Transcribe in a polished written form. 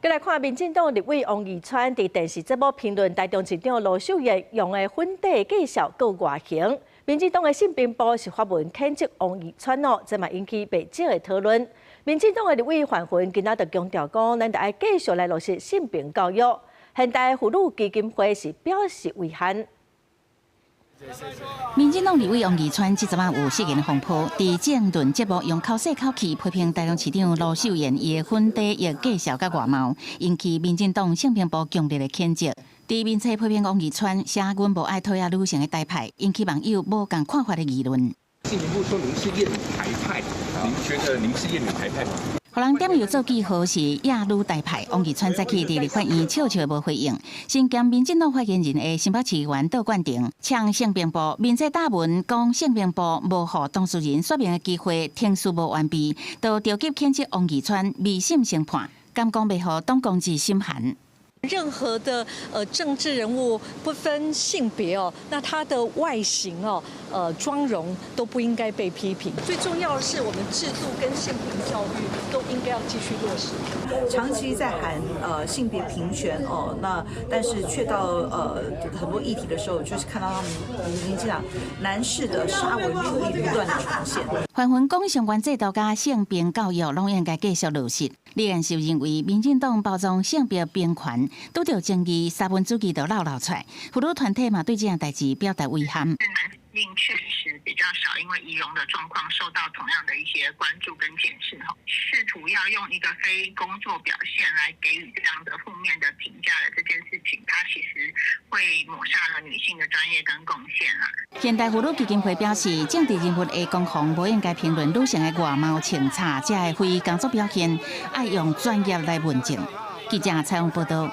閣來看民進黨立委王義川佇電視節目評論台中市長盧秀燕用的粉底介紹閣外形，民進黨的性平部是發文譴責王義川哦，這嘛引起袂少的討論。民進黨的立委范雲今仔就強調講，咱著愛繼續來落實性平教育。現代婦女基金會是表示遺憾。民進黨立委王義川這陣仔有失言風波，佇政論節目用口細口氣批評台中市長盧秀燕伊的粉底液介紹佮外貌，引起民進黨性平部強烈的譴責。佇面冊批評王義川寫阮無愛討厭女性的台派，引起網友無仝看法的議論。性平部說您是厭女台派，您覺得您是厭女台派嗎？予人點油做記號是厭女台派，王義川早起佇立法院笑笑無回應。身兼民進黨發言人的新北市議員杜冠廷，嗆性平部面冊打文講性平部無予當事人說明的機會，程序無完備，就著急譴責王義川未審先判，敢講袂予黨公職心寒。任何的政治人物不分性別哦，那他的外形哦，妝容都不應該被批評。最重要的是，我們制度跟性平教育都應該要繼續落實。長期在喊性別平權哦，那但是卻到很多議題的時候，就是看到他們民進黨男士的沙文主義不斷的呈現。范雲講相關制度佮性平教育攏應該繼續落實。李彦秀認為，民進黨包裝性別平權，拄著爭議，沙文主義就鬧鬧出來。婦女團體嘛對這件代誌表達遺憾。男性確實比較少，因為儀容的狀況受到同樣的一些關注跟檢視，哈，試圖要用一個非工作表現來給予這樣的負面的評價的這件事情，它其實會抹殺了女性的專業跟貢獻啦。現代婦女基金會表示，政治人物的攻防無應該評論女性的外貌、穿插這個非工作表現，愛用專業來問政。記者採訪報道。